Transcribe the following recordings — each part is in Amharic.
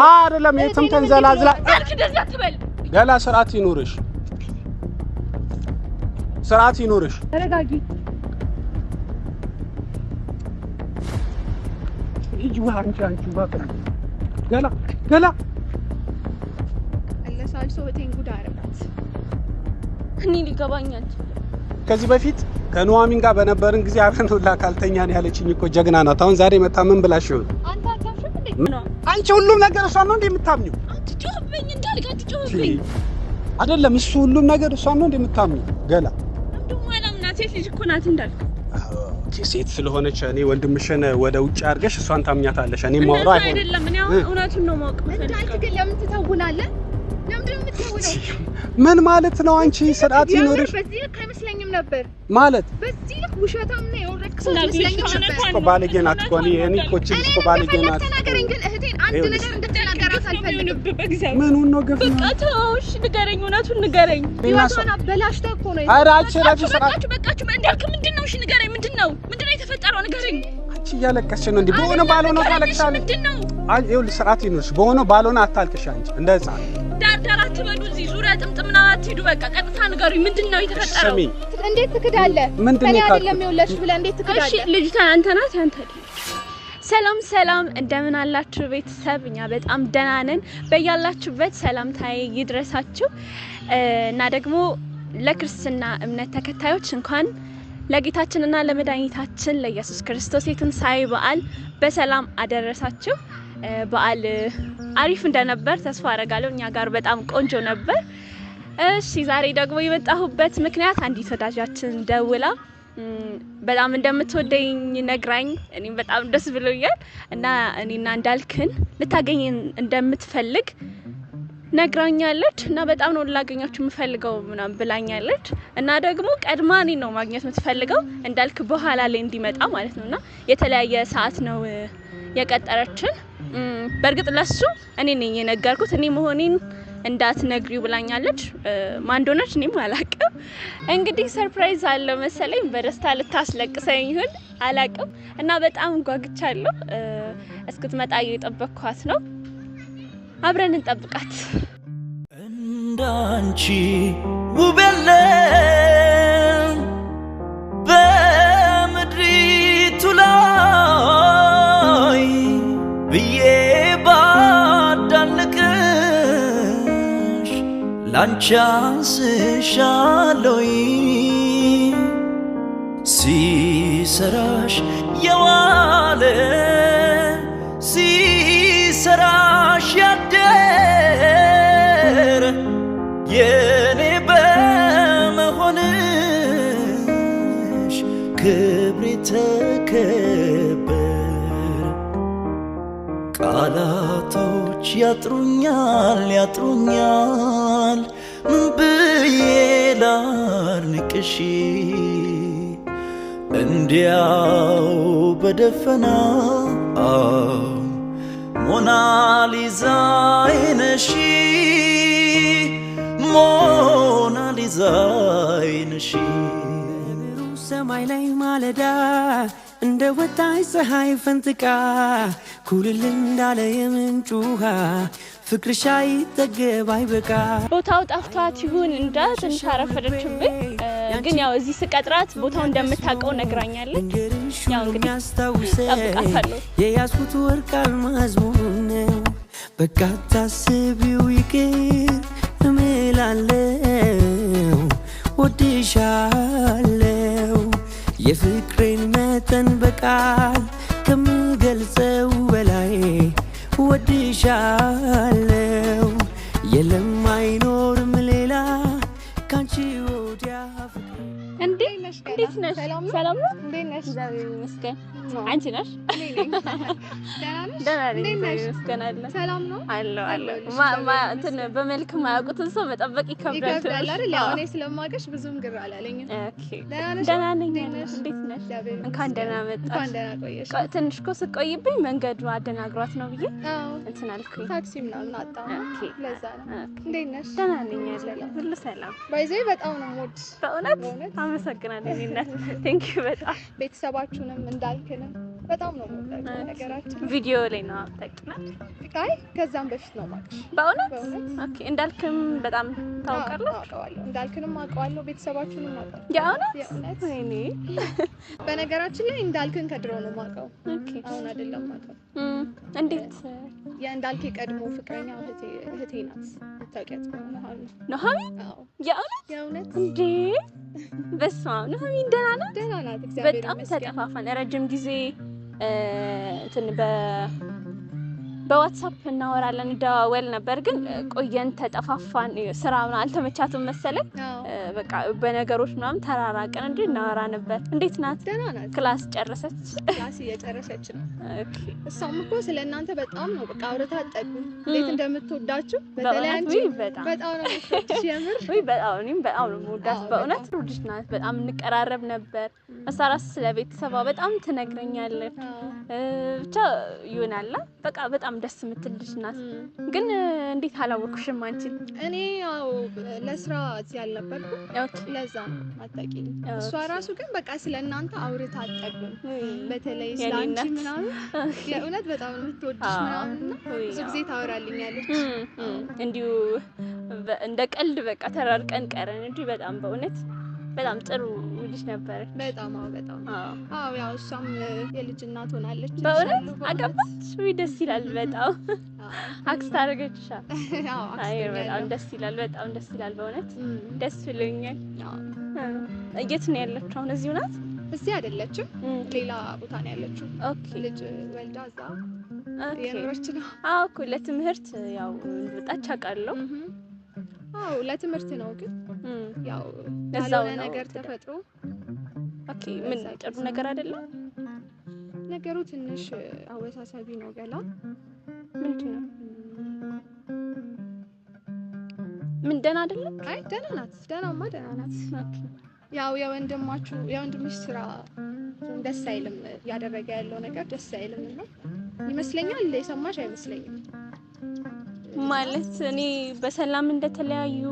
አይደለም የትም ተንዘላዝላ ገላ ስርዓት ይኑርሽ፣ ስርዓት ይኑርሽ። ተረጋጊ። ሂጂ ውሃ አንቺ አንቺ ውሃ ገላ ገላ አለሳልሶ እህቴን ጉድ አደረጋት። እኔ ሊገባኝ አልቻለም። ከዚህ በፊት ከኑሐሚን ጋር በነበርን ጊዜ አብረን ሁላ ካልተኛን ያለችኝ እኮ ጀግና ናት። አሁን ዛሬ መጣ ምን ብላሽ ይሆን? አንተ አታፍርም እንዴ? አንቺ ሁሉም ነገር እሷን ነው እንዴ የምታምኚው? አትጮህብኝ እንዳልክ አትጮህብኝ። አይደለም እሱ ሁሉም ነገር እሷን ነው እንዴ የምታምኚው? ገላ እንደውም አላምናት ሴት ልጅ እኮ ናት እንዳልክ። Okay ሴት ስለሆነች እኔ ወንድምሽን ወደ ውጭ አድርገሽ እሷን ታምኛታለሽ። እኔ ማውራ እንደዛ አይደለም። እኔ አሁን እውነቱን ነው ማወቅ እንዳልክ የምፈልገው። ግን ለምን ትተውናለህ? ለምንድን ነው የምትተውነው? ምን ማለት ነው? አንቺ ስርዓት ይኖርሽ በዚህ ልክ አይመስለኝም ነበር። ማለት በዚህ ልክ ውሸታም ነው የወረድክ ሰው እንዳልክ አትመስለኝም ነበር። እኮ ባለጌ ናት እኮ እኔ እኮ እቺ ልጅ እኮ ባለጌ ናት። ተናገረኝ ግን እህቴን አንድ ይኸውልሽ፣ ነገር እንድትናገራት አልፈልግም። በእግዚአብሔር ምኑን ነው ግፍ ነው? በቃ ተው፣ እሺ ንገረኝ፣ እውነቱን ንገረኝ። ህይወቷን አበላሽተህ እኮ ነው። ኧረ አንቺ እረፊ፣ ስርዓት በቃችሁ በቃችሁ። እንዳልክ ምንድን ነው? እሺ ንገረኝ፣ ምንድን ነው ምንድን ነው የተፈጠረው? ንገረኝ። አንቺ እያለቀስሽ ነው እንዴ? በሆነ ባልሆነ ታለቅሻለሽ። ምንድን ነው? አይ ይኸውልሽ፣ ስርዓት ይኑርሽ። በሆነ ባልሆነ አታልቅሽ አንቺ እንደ ሕፃን። ዳር ዳር አትበሉ፣ እዚህ ዙሪያ ጥምጥም ምናምን አትሂዱ። በቃ ቀጥታ ንገሩኝ፣ ምንድን ነው የተፈጠረው? ስሚ፣ እንዴት ትክዳለህ? ምንድን ነው ከእኔ የካድኩት? አይደለም የወለድሽ ብለህ እንዴት እሺ ትክዳለህ? ልጅቷ አንተ ናት ያንተ አይደለች። ሰላም ሰላም፣ እንደምን አላችሁ ቤተሰብ? እኛ በጣም ደህና ነን። በያላችሁበት ሰላምታዬ ይድረሳችሁ እና ደግሞ ለክርስትና እምነት ተከታዮች እንኳን ለጌታችንና ለመድኃኒታችን ለኢየሱስ ክርስቶስ የትንሣኤ በዓል በሰላም አደረሳችሁ። በዓል አሪፍ እንደነበር ተስፋ አደርጋለሁ። እኛ ጋር በጣም ቆንጆ ነበር። እሺ ዛሬ ደግሞ የመጣሁበት ምክንያት አንዲት ወዳጃችን ደውላ በጣም እንደምትወደኝ ነግራኝ እኔም በጣም ደስ ብሎኛል እና እኔና እንዳልክን ልታገኝ እንደምትፈልግ ነግራኛለች እና በጣም ነው ላገኛችሁ የምፈልገው ምናምን ብላኛለች። እና ደግሞ ቀድማ እኔን ነው ማግኘት የምትፈልገው እንዳልክ በኋላ ላይ እንዲመጣ ማለት ነው። እና የተለያየ ሰዓት ነው የቀጠረችን። በእርግጥ ለሱ እኔ ነኝ የነገርኩት፣ እኔ መሆኔን እንዳትነግሪው ብላኛለች። ማን እንደሆነች እኔም አላቅም። እንግዲህ surprise አለው መሰለኝ፣ በደስታ ልታስለቅሰኝ ይሁን አላቅም። እና በጣም ጓግቻለሁ። እስክትመጣ እየጠበቅኳት ነው። አብረን እንጠብቃት። እንዳንቺ ውብ የለም በምድሪቱ ላይ ብዬ ባዳንቅሽ ላንቺ አንስሻለሁ። ሲሰራሽ የዋለ ሲሰራሽ ያደረ የኔ በመሆንሽ ክብሬ ተከበረ። ቃላቶች ያጥሩኛል ያጥሩኛል ምን ብዬ ላድንቅሽ እንዲያው በደፈናው ሞናሊዛ አይነሽ ሞናሊዛ አይነሽ ብሩህ ሰማይ ላይ ማለዳ እንደ ወጣች ፀሐይ ፈንጥቃ ኩልል እንዳለ የምንጩ ውሃ ፍቅርሽ አይጠገብ አይበቃ። ቦታው ጠፍቷት ይሁን እንጃ ትንሽ አረፈደችብኝ። ግን ያው እዚህ ስቀጥራት ቦታው እንደምታውቀው ነግራኛለች። ልንገርሽ ያው ሁሉ እንግዲህ የሚያስታውሰኝ እጠብቃታለሁ። የያዝኩት ወርቅ አልማዝ መሆኑን ነው። በቃ ታስቢው ይቅር እምላለሁ፣ ወድሻለሁ። የፍቅሬን መጠን በቃል ከምገልጸው በላይ ወድሻለሁ። የለም አይኖርም ሌላ ካንቺ ወዲያ ፍቅር። እንዴ እንዴት ነሽ? ሰላም ነው? ሰላም ነው? እንዴት ነሽ? እግዚአብሔር ይመስገን። አንቺ ነሽ? እኔ ነኝ። ደህና ነሽ? ደህና ነኝ፣ እንዴት እግዚአብሔር ነሽ? ይመስገን አለ ሰላም ነው? አለሁ አለሁ። አለሁልሽ፣ ማ ማ እግዚአብሔር እንትን ይመስገን። በመልክ የማያውቁትን ሰው መጠበቅ ይከብዳል ይከብዳል ትንሽ። አይደል? ያው አዎ። እኔ ስለማውቅሽ ብዙም ግር አላለኝም። Okay። ደህና ነሽ? ደህና ነኝ እንዴት አለሁ። ነሽ? እንዴት ነሽ? እግዚአብሔር እንኳን ይመስገን። ደህና መጣሽ። እንኳን ደህና ቆየሽ። ትንሽ እኮ ስቆይብኝ መንገዱ አደናግሯት ነው ብዬ አዎ እንትን አልኩኝ። ታክሲ ምናምን አጣሁ። Okay። ለዛ ነው። Okay። እንዴት ነሽ? ደህና ነኝ አለሁ። ሁሉ ሰላም። By the way በጣም ነው የምወድሽ። በእውነት በእውነት አመሰግናለሁ። እኔ እናት thank you በጣም። ቤተሰባችሁንም እንዳልክንም በጣም ነው የምወዳችሁ። ነገራችን ቪዲዮ ላይ ነው ታውቂና? አይ ከዛም በፊት ነው የማውቅሽ። በእውነት በእውነት። Okay። እንዳልክም በጣም ታውቃለህ? አውቀዋለሁ። እንዳልክንም አውቀዋለሁ፣ ቤተሰባችሁንም አውቀዋለሁ። የእውነት? የእውነት። ወይኔ። በነገራችን ላይ እንዳልክን ከድሮ ነው የማውቀው፣ Okay። አሁን አይደለም የማውቀው። እንዴት? የእንዳልክ የቀድሞ ፍቅረኛ እህቴ ናት። የምታውቂያት ከሆነ ኑሐሚን። ኑሐሚን? አዎ። የእውነት? የእውነት። እንዴ በስመ አብ። ኑሐሚን ደህና ናት? ደህና ናት፣ እግዚአብሔር በጣም ይመስገን። ተጠፋፋን። ረጅም ጊዜ እንትን በዋትሳፕ እናወራለን እንደዋወል ነበር፣ ግን ቆየን፣ ተጠፋፋን። ስራ ምናምን አልተመቻትም መሰለኝ። አዎ። በቃ በነገሮች ምናምን ተራራቅን እንጂ እናወራ ነበር። እንዴት ናት? ደህና ናት። Class ጨረሰች? Class እየጨረሰች ነው። Okay። እሷም እኮ ስለ እናንተ በጣም ነው በቃ አውርታ አትጠግብም። እንዴት እንደምትወዳችሁ በተለይ በእውነት አንቺ ውይ በጣም በጣም ነው የምትወድሽ የምር። ውይ በጣም እኔም በጣም ነው የምወዳት። አዎ፣ በእውነት ጥሩ ልጅ ናት። በጣም እንቀራረብ ነበር። እሷ እራሱ ስለ ቤተሰቧ በጣም ትነግረኛለች። አዎ። ብቻ ይሆናላ በቃ በጣም ደስ የምትል ልጅ ናት። ግን እንዴት አላወኩሽም አንቺን? እኔ ያው ለስራ እዚህ አልነበርኩም፣ Okay። ለዛ ነው አታውቂኝም። እሷ ራሱ ግን በቃ ስለ እናንተ አውርታ አትጠግብም። በተለይ ስለ የኔ አንቺ እናት። ምናምን የእውነት በጣም ነው የምትወድሽ አዎ። ምናምን እና ውይ ብዙ ጊዜ ታወራልኛለች። እንዲሁ እንደ ቀልድ በቃ ተራርቀን ቀረን እንጂ በጣም በእውነት በጣም ጥሩ ልጅ ነበረች። በጣም አዎ፣ በጣም አዎ። አዎ። ያው እሷም የልጅ እናት ሆናለች። በእውነት እልሻለሁ፣ አገባች? ውይ ደስ ይላል በጣም። አዎ። አክስት አደረገችሻ? አዎ፣ አይ አክስት በጣም ሆኛለሁ። ደስ ይላል። በጣም ደስ ይላል በእውነት ደስ ብሎኛል። አዎ። የት ነው ያለችው አሁን? እዚሁ ናት? እዚህ አይደለችም፣ ሌላ ቦታ ነው ያለችው። Okay። ልጅ ወልዳ እዛ Okay። እየኖረች ነው። አዎ እኮ ለትምህርት ያው እንደወጣች አውቃለሁ። አዎ ለትምህርት ነው፣ ግን ያው እዛው ያልሆነ ነው ነገር ትዳር። ተፈጥሮ። Okay። ምን ጥሩ ነገር አይደለም? ነገሩ ትንሽ አወሳሳቢ ነው። ገላ ምንድን ነው? ምን ደህና አይደለም? አይ ደህና ናት፣ ደህናማ ደህና ናት። Okay። ያው የወንድማችሁ የወንድምሽ ስራ ብዙም ደስ አይልም፣ እያደረገ ያለው ነገር ደስ አይልም እና ይመስለኛል የሰማሽ አይመስለኝም። ማለት እኔ በሰላም እንደተለያዩ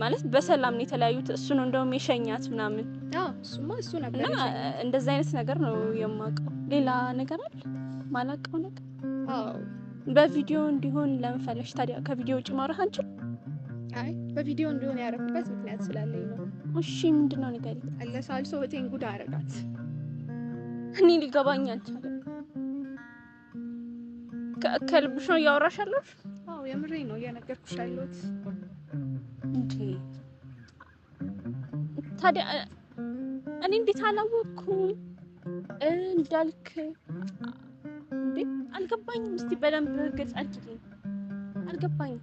ማለት በሰላም ነው የተለያዩት። እሱ ነው እንደውም የሸኛት ምናምን። አዎ እሱማ እሱ ነበር እና የሸኛት። እንደዛ አይነት ነገር ነው የማውቀው። ሌላ ነገር አለ ማላውቀው ነገር? አዎ። በቪዲዮ እንዲሆን ለምን ፈለግሽ ታዲያ? ከቪዲዮ ውጭ ማውራት አንችልም? አይ በቪዲዮ እንዲሆን ያደረኩበት ምክንያት ስላለኝ ነው። እሺ ምንድነው ንገሪኝ። አለሳልሶ እህቴን ጉድ አደረጋት። እኔ ሊገባኝ አልቻለም። ከልብሽ ነው እያወራሽ ያለሁት? አዎ የምሬ ነው እየነገርኩሽ ያለሁት። እንዴ ታዲያ እኔ እንዴት አላወቅኩም? እንዳልክ እንዴ አልገባኝም። እስቲ በደንብ ግልጽ አድርጊልኝ። አልገባኝም።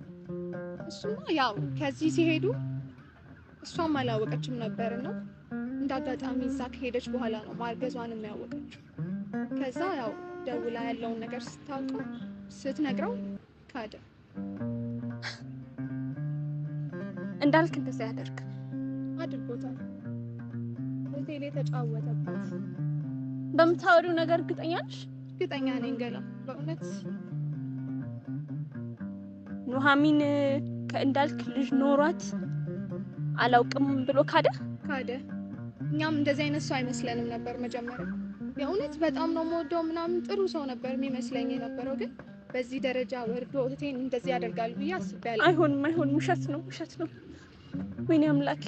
እሱማ ያው ከዚህ ሲሄዱ እሷም አላወቀችም ነበርና እንደ አጋጣሚ እዛ ከሄደች በኋላ ነው ማርገዟን የሚያወቀችው። ከዛ ያው ደውላ ያለውን ነገር ስታውቀው ስትነግረው ካደ። እንዳልክ እንደዛ ያደርግ አድርጎታል። ሆቴል የተጫወተባት። በምታወሪው ነገር እርግጠኛ ነሽ? እርግጠኛ ነኝ ገላ በእውነት። ኑሐሚን ከእንዳልክ ልጅ ኖሯት አላውቅም ብሎ ካደ? ካደ። እኛም እንደዚህ አይነት ሰው አይመስለንም ነበር መጀመሪያ። የእውነት በጣም ነው የምወደው ምናምን ጥሩ ሰው ነበር የሚመስለኝ የነበረው፣ ግን በዚህ ደረጃ ወርዶ እህቴን እንደዚህ ያደርጋል ብዬ አስቤ አላውቅም። አይሆንም፣ አይሆንም፣ ውሸት ነው፣ ውሸት ነው። ወይኔ አምላኬ፣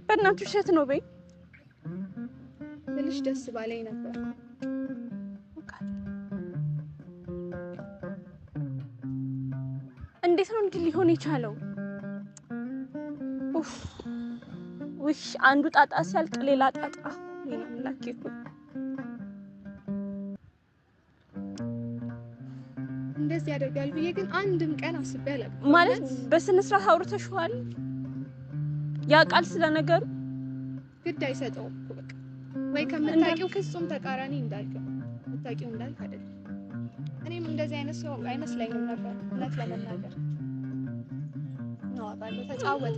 በእናትሽ ውሸት ነው በይ። ትንሽ ደስ ባለኝ ነበር። እንዴት ነው እንዲህ ሊሆን የቻለው? ኡፍ ውይ፣ አንዱ ጣጣ ሲያልቅ ሌላ ጣጣ። ወይኔ አምላኬ ሆይ። እንደዚህ ያደርጋል ብዬ ግን አንድም ቀን አስቤ አላውቅም። ማለት በስነ ስርዓት አውርተሽዋል? ያ ቃል ስለነገሩ ግድ አይሰጠውም እኮ በቃ። ወይ ከምታውቂው ፍጹም ተቃራኒ እንዳልክ ነው። የምታውቂው እንዳልክ አይደለም። እኔም እንደዚህ አይነት ሰው አይመስለኝም ነበር እውነት ለመናገር ነው። አውቃለሁ፣ ተጫወተ።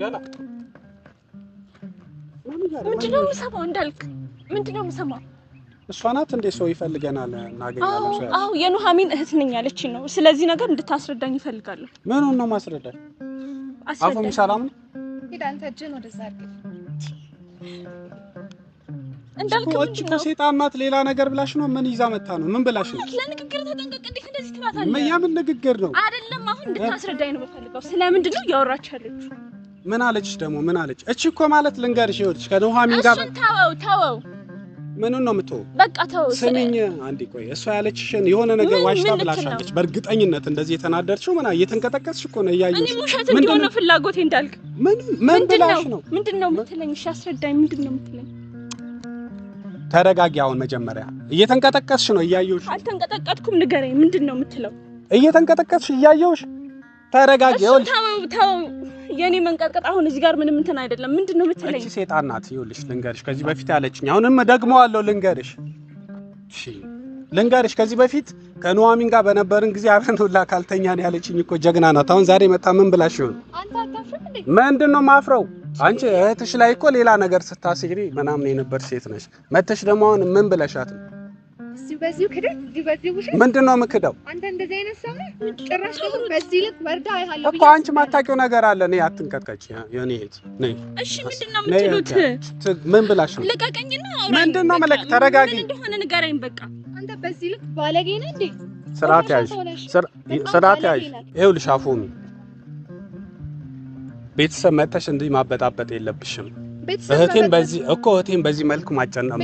ገላ ምንድን ነው የምሰማው? እንዳልክ ምንድን ነው የምሰማው? እሷ ናት እንዴ ሰው ይፈልገናል እናገኛለን ሰው ያለች? አዎ የኑሐሚን እህት ነኝ ያለችኝ ነው። ስለዚህ ነገር እንድታስረዳኝ እፈልጋለሁ። ምኑን ነው ማስረዳት? አፎም ሰላም ነው? ሂድ አንተ እጅህን ወደዛ አድርግ። እንዳልክ እቺ ከሴጣን ናት። ሌላ ነገር ብላሽ ነው? ምን ይዛ መታ ነው? ምን ብላሽ ነው? ለንግግር ተጠንቀቅ። እንዴት እንደዚህ ትላታለህ? የምን ንግግር ነው? አይደለም አሁን እንድታስረዳኝ ነው የምፈልገው። ስለምንድን ነው እያወራች ያለችው? ምን አለችሽ ደግሞ? ምን አለች? እቺ እኮ ማለት ልንገርሽ፣ ይኸውልሽ ከኑሐሚን ጋር እሱን ተወው ተወው። ምኑን ነው የምትወው? በቃ ተወው። ስሚኝ አንዴ ቆይ። እሷ ያለችሽን የሆነ ነገር ዋሽታ ብላሻለች። በእርግጠኝነት እንደዚህ የተናደድሽው ምና እየተንቀጠቀስሽ እኮ ነው እያየሁሽ። እኔ ውሸት እንዲሆን ነው ፍላጎቴ። እንዳልክ ምን ምን ብላሽ ነው? ምንድን ነው የምትለኝ? እሺ አስረዳኝ። ምንድን ነው የምትለኝ? ተረጋጊ። አሁን መጀመሪያ እየተንቀጠቀስሽ ነው እያየሁሽ። አልተንቀጠቀጥኩም። ንገረኝ፣ ምንድን ነው የምትለው? እየተንቀጠቀስሽ እያየሁሽ። ተረጋጊ። ይኸውልሽ ተወው ተወው። የኔ መንቀጥቀጥ አሁን እዚህ ጋር ምንም እንትን አይደለም። ምንድን ነው የምትለኝ? እቺ ሴጣን ናት። ይኸውልሽ ልንገርሽ፣ ከዚህ በፊት ያለችኝ አሁንም ደግመዋለሁ። ልንገርሽ፣ እሺ ልንገርሽ፣ ከዚህ በፊት ከኑሐሚን ጋር በነበርን ጊዜ አብረን ሁላ ካልተኛን ያለችኝ እኮ ጀግና ናት። አሁን ዛሬ መጣ ምን ብላሽ ይሆን? አንተ አታፍርም እንዴ? ምንድን ነው ማፍረው? አንቺ እህትሽ ላይ እኮ ሌላ ነገር ስታስሪ ምናምን የነበር ሴት ነሽ። መተሽ ደግሞ አሁን ምን ብለሻት ነው? እዚሁ በዚሁ ክደት፣ እዚሁ በዚሁ ውሸት። ምንድን ነው የምክደው? አንተ እንደዚህ አይነት ሰው ነህ? ጭራሽ ደግሞ በዚህ ልክ ወርዳ አይሃለሁ እኮ አንቺ ማታውቂው ነገር አለ። ነይ አትንቀጥቀጭ፣ የኔ እህት ነይ። እሺ ምንድን ነው የምትሉት? ምን ብላሽ ነው? ልቀቀኝና አውራኝ። ምንድን ነው መለክ? ተረጋጊ። ምን እንደሆነ ንገረኝ በቃ። አንተ በዚህ ልክ ባለጌ ነህ እንዴ? ስርዓት ያዥ፣ ስርዓት ያዥ። ይኸውልሽ አፎሚ ቤተሰብ መተሽ እንዲህ ማበጣበጥ የለብሽም። እህቴን በዚህ እኮ እህቴን በዚህ መልኩ ማስጨነቅ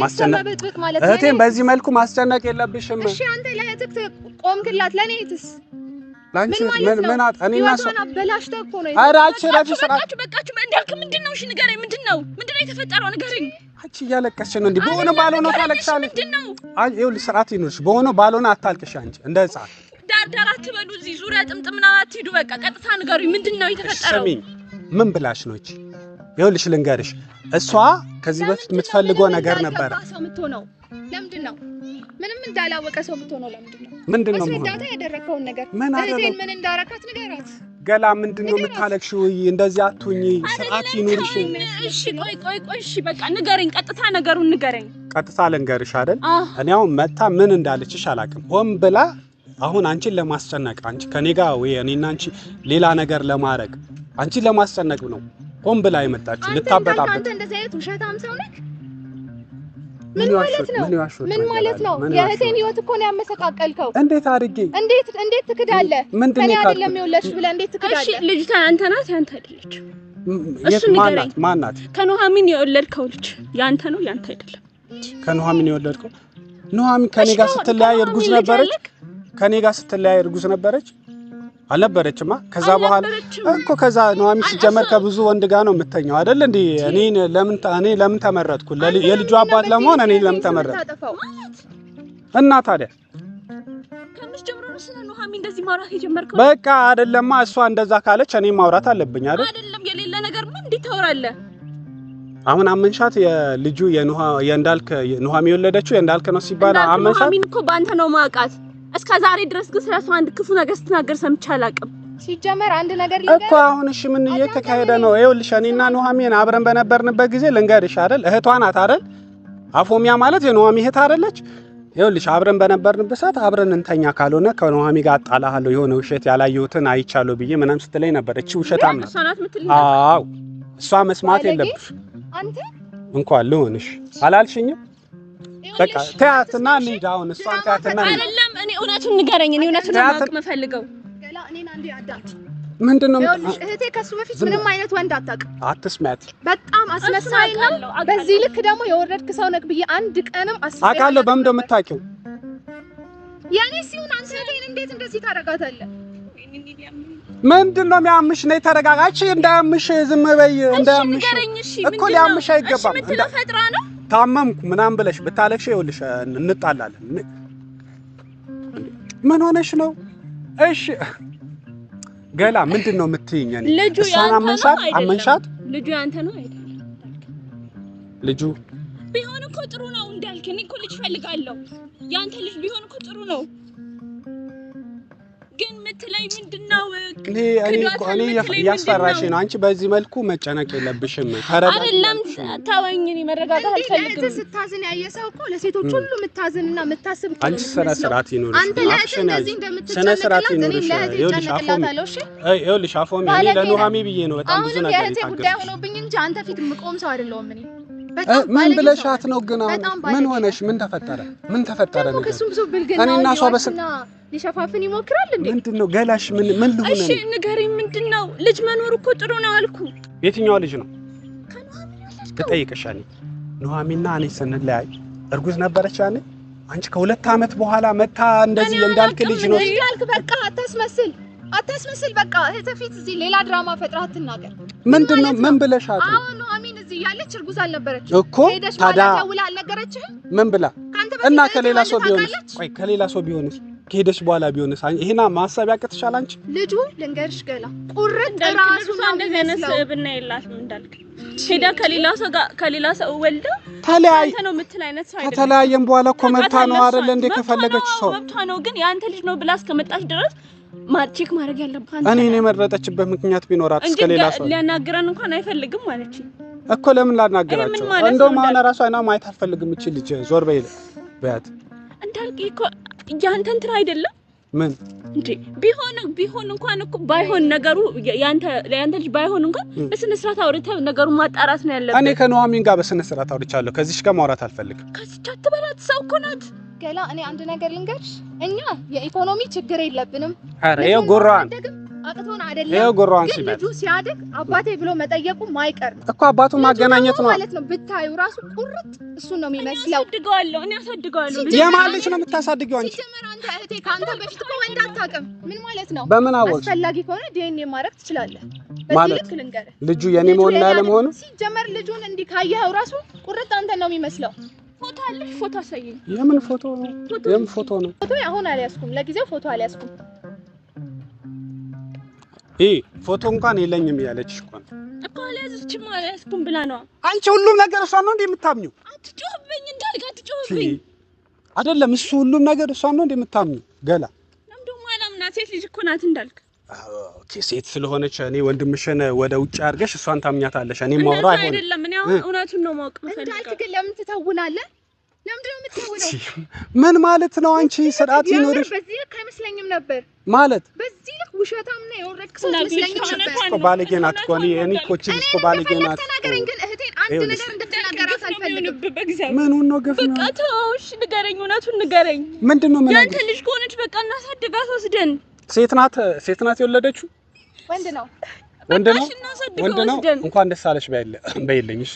እህቴን በዚህ መልኩ ማስጨነቅ የለብሽም። እሺ አንተ ለእህትህ ቆምክላት፣ ለኔ እህትስ ላንቺ ምን ምን እኔና እሷ አበላሽተህ እኮ ነው። ኧረ አንቺ እረፊ። ስርዓት በቃችሁ። እንዳልክ ምንድን ነው? እሺ ንገረኝ። ምንድን ነው ምንድን ነው የተፈጠረው? ንገረኝ። አንቺ እያለቀስሽ ነው እንዴ? በሆነ ባልሆነ ታለቅሻለሽ። ምንድን ነው? አይ ይኸውልሽ ስርዓት ይኑርሽ። በሆነ ባልሆነ አታልቅሽ። አንቺ እንደ ሕፃን ዳር ዳር አትበሉ። እዚህ ዙሪያ ጥምጥም ምናምን አትሂዱ። በቃ ቀጥታ ንገሩኝ። ምንድን ነው የተፈጠረው? ስሚኝ፣ ምን ብላሽ ነው እቺ? ይኸውልሽ ልንገርሽ፣ እሷ ከዚህ በፊት የምትፈልገው ነገር ነበረ። ሰው የምትሆነው ለምንድን ነው? ምንም እንዳላወቀ ሰው የምትሆነው ለምንድን ነው? ምንድን ነው አስረዳታ። ያደረግከውን ነገር ምን እህቴን ምን እንዳረካት ንገራት። ገላ ምንድን ነው የምታለቅሽው? እንደዚህ አትሁኚ፣ ስርዓት ይኑርሽ። እሺ ቆይ ቆይ ቆይ፣ እሺ በቃ ንገረኝ፣ ቀጥታ ነገሩን ንገረኝ። ቀጥታ ልንገርሽ አይደል? እኔ አሁን መታ ምን እንዳለችሽ አላውቅም። ሆን ብላ አሁን አንቺን ለማስጨነቅ አንቺ ከኔ ጋር ወይ እኔና አንቺ ሌላ ነገር ለማድረግ አንቺን ለማስጨነቅ ነው ሆን ብላ የመጣችው ልታበጣበጥ። አንተ እንደዚህ አይነት ውሸታም ሰው ነህ። ምን ማለት ነው? ምን ማለት ነው? የእህቴን ህይወት እኮ ነው ያመሰቃቀልከው። እንዴት አድርጌ? እንዴት እንዴት ትክዳለህ? ምንድን ነው አይደለም የወለድሽ ብለህ እንዴት ትክዳለህ? እሺ ልጅቷ ያንተ ናት ያንተ አይደለችም? እሱ ንገረኝ። ማናት? ከኑሐሚን የወለድከው ልጅ ያንተ ነው ያንተ አይደለም? ከኑሐሚን የወለድከው ኑሐሚን ከኔ ጋር ስትለያይ እርጉዝ ነበረች? ከኔ ጋር ስትለያይ እርጉዝ ነበረች አልነበረችማ? ከዛ በኋላ እኮ ከዛ ኑሐሚን ሲጀመር ከብዙ ወንድ ጋር ነው የምተኛው አይደል እንዴ? እኔ ለምን ተመረጥኩ? የልጁ አባት ለመሆን እኔ ለምን ተመረጥኩ? እና ታዲያ በቃ አይደለማ። እሷ እንደዛ ካለች እኔ ማውራት አለብኝ አይደል? አይደለም የሌለ ነገር ምን እንዴት ታወራለህ? አሁን አመንሻት። የልጁ የእንዳልክ ኑሐሚን የወለደችው የእንዳልክ ነው ሲባል አመንሻት። ኑሐሚን እኮ በአንተ ነው ማውቃት። እስከ ዛሬ ድረስ ግን ስለሷ አንድ ክፉ ነገር ስትናገር ሰምቼ አላውቅም። ሲጀመር አንድ ነገር እኮ አሁን እሺ፣ ምን እየተካሄደ ነው? ይኸውልሽ እኔና ኑሐሚን አብረን በነበርንበት ጊዜ ልንገርሽ አይደል፣ እህቷ ናት አይደል? አፎሚያ ማለት የኑሐሚ እህት አይደለች? ይኸውልሽ አብረን በነበርንበት ሰዓት አብረን እንተኛ ካልሆነ ከኑሐሚ ጋር አጣላሃለሁ የሆነ ውሸት ያላየሁትን አይቻለሁ ብዬ ምናምን ስትለኝ ነበር። እቺ ውሸታም ናት። አዎ እሷ መስማት የለብሽ አንተ እንኳን ልሆንሽ አላልሽኝም? በቃ ተያትና እንሂድ። አሁን እሷን ተያትና እንሂድ። አይደለም እኔ እውነቱን ንገረኝ። እኔ እውነቱን ነው ማወቅ የምፈልገው። ገላ እኔን አንዴ አዳምጪ። ምንድን ነው እህቴ ከሱ በፊት ምንም አይነት ወንድ አታውቅም። አትስማት። በጣም አስመሳይ ነው። በዚህ ልክ ደግሞ የወረድክ ሰው ነህ ብዬ አንድ ቀንም አስቤ አውቃለሁ። በምንድን ነው የምታውቂው? የኔ ሲሆን አንተ እህቴን እንዴት እንደዚህ ታደርጋታለህ? ምንድን ነው የሚያምሽ? ነይ ተረጋጋች። እንዳያምሽ ዝም በይ። እንዳያምሽ እኮ ሊያምሽ አይገባም። ታመምኩ ምናምን ብለሽ ብታለቅሽ ይኸውልሽ እንጣላለን። ምን ሆነሽ ነው? እሺ ገላ ምንድን ነው የምትይኝ? እኔ ልጁ እሷን አመንሻት አመንሻት። ልጁ ያንተ ነው አይደለም? ልጁ ቢሆን እኮ ጥሩ ነው እንዳልክ። እኔ እኮ ልጅ ፈልጋለሁ። ያንተ ልጅ ቢሆን እኮ ጥሩ ነው። ግን የምትለኝ ምንድነው? እኔ እያስፈራሽ ነው። አንቺ በዚህ መልኩ መጨነቅ የለብሽም። አይደለም ተወኝ። እኔ መረጋጋት አልፈልግም። ስታዝን ያየ ሰው እኮ ለሴቶች ሁሉ የምታዝንና የምታስብ እኮ አንቺ ስነ ስርዓት ይኑርሽ። አንተ ለእህት እንደዚህ እንደምትጨነቅላት እኔ ለእህቴ እጨነቅላታለሁ። እሺ ይኸውልሽ አፎሚ፣ እኔ ለኑሃሚ ብዬ ነው በጣም ብዙ ነገር የእህቴ ጉዳይ ሆኖብኝ እንጂ አንተ ፊት የምቆም ሰው አይደለሁም እኔ። ምን ብለሻት ነው ግን? አሁን ምን ሆነሽ? ምን ተፈጠረ? ምን ተፈጠረ? ነገር ከሱም ብዙ ብልግና እኔና እሷ ሊሸፋፍን ይሞክራል እንዴ? ምንድን ነው ገላሽ? ምን ምን ልሁን? እሺ ንገሪኝ፣ ምንድን ነው? ልጅ መኖር እኮ ጥሩ ነው አልኩ። የትኛው ልጅ ነው ልጠይቅሽ? እኔ ኑሐሚና እኔ ስንለያይ እርጉዝ ነበረች ያኔ። አንቺ ከሁለት ዓመት በኋላ መታ እንደዚህ እንዳልክ ልጅ ነው እንዳልክ። በቃ አታስመስል፣ አታስመስል። በቃ እህትህ ፊት እዚህ ሌላ ድራማ ፈጥረህ አትናገር። ምንድን ነው? ምን ብለሻት ነው? አሁን ኑሐሚን እዚህ እያለች እርጉዝ አልነበረች እኮ። ታዲያ ደውላ አልነገረችህም? ምን ብላ እና ከሌላ ሰው ቢሆንስ? ቆይ ከሌላ ሰው ቢሆንስ? ከሄደች በኋላ ቢሆንስ? ይሄና ማሰብ ያቅትሻል አንቺ። ልጁ ልንገርሽ ገላ ቁርጥ ራሱ ነው። እንደዚህ አይነት ስብዕና የላትም እንዳልክ። ሄዳ ከሌላ ሰው ጋር ከሌላ ሰው ወልዳ ተለያይ ነው የምትል አይነት ሰው አይደለም። ከተለያየም በኋላ እኮ መብቷ ነው አይደል እንዴ? ከፈለገች ሰው መብቷ ነው። ግን የአንተ ልጅ ነው ብላ እስከመጣች ድረስ check ማድረግ ያለብህ አንተ። እኔን የመረጠችበት ምክንያት ቢኖራት እስከ ሌላ ሰው ሊያናግረን እንኳን አይፈልግም ማለች እኮ። ለምን ላናግራቸው? እንደውም አሁን ራሱ አይና ማየት አልፈልግም። እቺ ልጅ ዞር በይ በያት። እንዳልክ እኮ ያንተ እንትን አይደለም ምን እንዴ ቢሆን ቢሆን እንኳን እኮ ባይሆን ነገሩ ያንተ ያንተ ልጅ ባይሆን እንኳን በስነ ስርዓት አውርተህ ነገሩን ማጣራት ነው ያለብህ። እኔ ከኑሐሚን ጋር በስነ ስርዓት አውርቻለሁ። ከዚሽ ጋር ማውራት አልፈልግም። ከዚች አትበላት፣ ሰው እኮ ናት። ገላ እኔ አንድ ነገር ልንገርሽ፣ እኛ የኢኮኖሚ ችግር የለብንም። ኧረ ይኸው ጉራዋን አቅቶን አይደለም። ይኸው ጉራዋን ግን ልጁ ሲያድግ አባቴ ብሎ መጠየቁ ማይቀር ነው እኮ አባቱ ማገናኘት ነው ማለት ነው። ብታዩ ራሱ ቁርጥ እሱን ነው የሚመስለው። አሳድገዋለሁ፣ እኔ አሳድገዋለሁ። የማን ልጅ ነው የምታሳድገው አንቺ? ሲጀመር አንተ እህቴ ከአንተ በፊት እኮ ወንድ አታውቅም። ምን ማለት ነው? በምን አወቅሽ? አስፈላጊ ከሆነ ዲኤንኤ ማድረግ ትችላለህ። በዚህ ልክ ልንገርህ፣ ልጁ የኔ መሆንና ያለመሆኑ ሲጀመር ልጁን እንዲህ ካየኸው ራሱ ቁርጥ አንተን ነው የሚመስለው። ፎቶ አለሽ? ፎቶ አሳየኝ። የምን ፎቶ ነው? የምን ፎቶ ነው? ፎቶ አሁን አልያዝኩም፣ ለጊዜው ፎቶ አልያዝኩም። ይሄ ፎቶ እንኳን የለኝም እያለችሽ እኮ ነው እኮ። አልያዘችም፣ አልያዝኩም ብላ ነው። አንቺ ሁሉም ነገር እሷን ነው እንዴ የምታምኚው? አትጮህብኝ እንዳልክ፣ አትጮህብኝ። አይደለም እሱ ሁሉም ነገር እሷን ነው እንዴ የምታምኚው? ገላ ለምንድን ነው አላምናት? ሴት ልጅ እኮ ናት እንዳልክ። okay ሴት ስለሆነች እኔ ወንድምሽን ወደ ውጭ አድርገሽ እሷን ታምኛታለሽ። እኔ ማውራ አይሆንም። አይደለም እኔ አሁን እውነቱን ነው ማወቅ የምፈልገው። እንዳልክ ግን ለምን ትተውናለህ? ለምንድን ነው የምትተውነው? ምን ማለት ነው? አንቺ ስርዓት ይኖርሽ። በዚህ ልክ አይመስለኝም ነበር ማለት በዚህ ልክ ውሸታም ነው የወረድክ ሰው አይመስለኝም ነበር እኮ። ባለጌ ናት እኮ። እኔ እኮ እቺ ልጅ እኮ ባለጌ ናት። ተናገረኝ ግን እህቴን አንድ ነገር እንድትናገራት አልፈልግም። ምኑን ነው ግፍ ነው? በቃ ተው እሺ፣ ንገረኝ፣ እውነቱን ንገረኝ። ምንድን ነው ያንተ ልጅ ከሆነች በቃ እናሳድጋት ወስደን። ሴት ናት፣ ሴት ናት የወለደችው። ወንድ ነው፣ ወንድ ነው፣ ወንድ ነው። እንኳን ደስ አለሽ በይልኝ። እሺ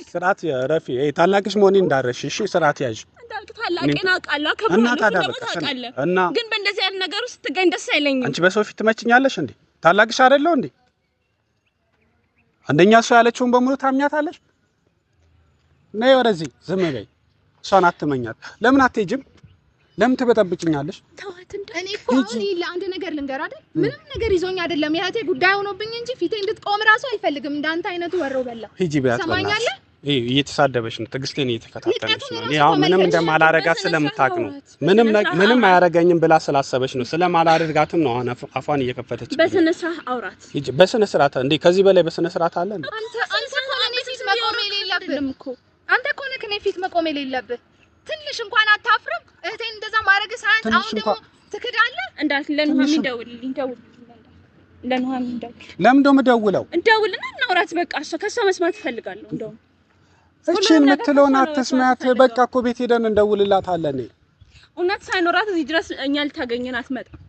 ስርዓት ረፊ ታላቅሽ መሆኔን እንዳረሽ። እሺ ስርዓት ያዥ እንዳልክ። ታላቄን አውቃለሁ፣ አከብራለሁ ታውቃለህ። እና ግን በእንደዚህ አይነት ነገር ውስጥ ስትገኝ ደስ አይለኝም። አንቺ በሰው ፊት ትመችኛለሽ እንዴ? ታላቅሽ አይደለሁ እንዴ? አንደኛ እሷ ያለችውን በሙሉ ታምኛታለሽ። ነይ ወደዚህ፣ ዝም በይ። እሷን አትመኛት። ለምን አትሄጂም? ለምን ትበጠብጭኛለሽ? እኔ እኮ አሁን ለአንድ ነገር ልንገር አይደል፣ ምንም ነገር ይዞኝ አይደለም የእህቴ ጉዳይ ሆኖብኝ እንጂ ፊቴ እንድትቆም እራሱ አልፈልግም። እንዳንተ አይነቱ ወሮ በላ። ሂጂ በያት። ሰማኛለህ? እየተሳደበች ነው። ትዕግስቴን እየተከታተለች ነው። እኔ አሁን ምንም እንደማላረጋት ስለምታውቅ ነው። ምንም ምንም አያረገኝም ብላ ስላሰበች ነው። ስለማላደርጋትም ነው አሁን አፏን እየከፈተች። በስነ ስርዓት አውራት። ሂጂ በስነ ስርዓት። እንዴ ከዚህ በላይ በስነ ስርዓት አለ እንዴ? አንተ አንተ እኮ ነህ እኔ ፊት መቆም የሌለብህ እኮ። አንተ እኮ ነህ እኔ ፊት መቆም የሌለብህ። ትንሽ እንኳን አታፍርም? እህቴን እንደዛ ማድረግ ሳያንስ አሁን ደግሞ ትክዳለህ። እንዳልክ ለኑሐሚን ደውልልኝ፣ ደውልልኝ ለኑሐሚን ደውል። ለምን እንደው የምደውለው? እንደውልና እናውራት በቃ። እሷ ከእሷ መስማት እፈልጋለሁ እንደውም እቺን የምትለውን አትስሚያት። በቃ እኮ ቤት ሄደን እንደውልላታለን። እውነት ሳይኖራት እዚህ ድረስ እኛ ልታገኘን አትመጣም።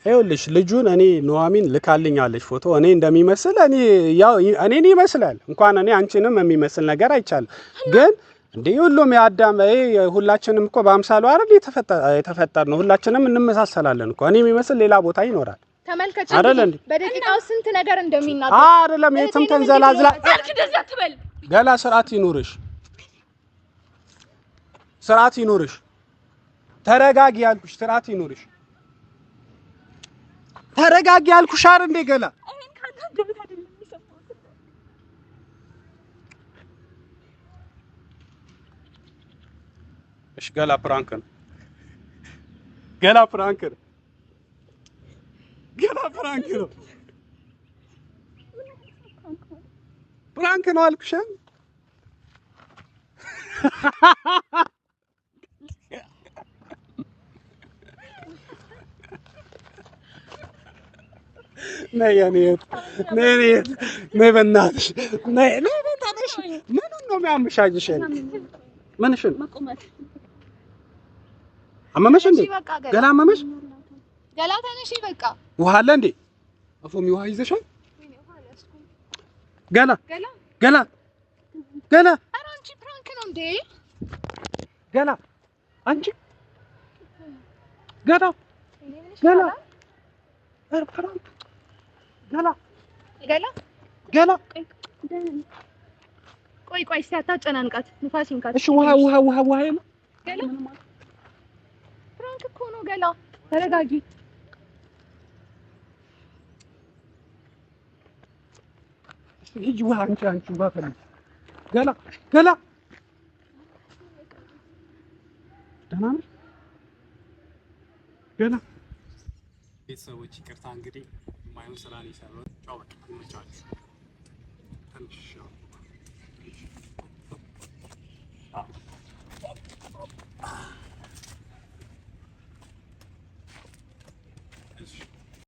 ይኸውልሽ ልጁን እኔ ኑሐሚን ልካልኛለች ፎቶ እኔ እንደሚመስል እኔ ያው እኔን ይመስላል እንኳን እኔ አንቺንም የሚመስል ነገር አይቻልም። ግን እንዴ ሁሉም የአዳም ሁላችንም እኮ በአምሳሉ አይደል የተፈጠር ነው። ሁላችንም እንመሳሰላለን እኮ እኔ የሚመስል ሌላ ቦታ ይኖራል። ተመልከች አይደል እንዴ በደቂቃው ስንት ነገር እንደሚናገር አይደለም። የትም ተንዘላዝላ ገላ ስርዓት ይኑርሽ፣ ስርዓት ይኑርሽ። ተረጋጊ ያልኩሽ ስርዓት ይኑርሽ። ተረጋጊ ያልኩሽ አይደል እንዴ ገላ እሺ ገላ prank ነው። ገላ prank ነው። ገላ Prank ነው፣ prank ነው አልኩሽ። ነይ የኔ እህት፣ ነይ የኔ እህት፣ ነይ በእናትሽ፣ ነይ ነይ በእናትሽ። ምኑን ነው የሚያምሽ? አይሽ ምንሽን አመመሽ እንዴ? ገላ አመመሽ? ገላ ተነሺ፣ በቃ ውሃ አለ እንዴ? አፎሚ ውሃ ይዘሻል? ገላ ገላ ገላ፣ ኧረ አንቺ prank ነው እንዴ? ገላ አንቺ ገላ ገላ፣ ኧረ prank ገላ ገላ ገላ፣ ቆይ ቆይ፣ እስኪ አታጨናንቃት፣ ንፋስ ይንካት። እሺ ውሃ ውሃ ውሃ ውሃ የለም። ገላ prank እኮ ነው። ገላ ተረጋጊ። ሂጂ ውሃ አንቺ አንቺ ውሃ ፈልጊ። ገላ ገላ፣ ደህና ነሽ ገላ? ቤተሰቦች ይቅርታ እንግዲህ የማይሆን ስራ ነው የሰራሁት። ቻው በቃ ይመቻችሁ። ትንሽ እሺ።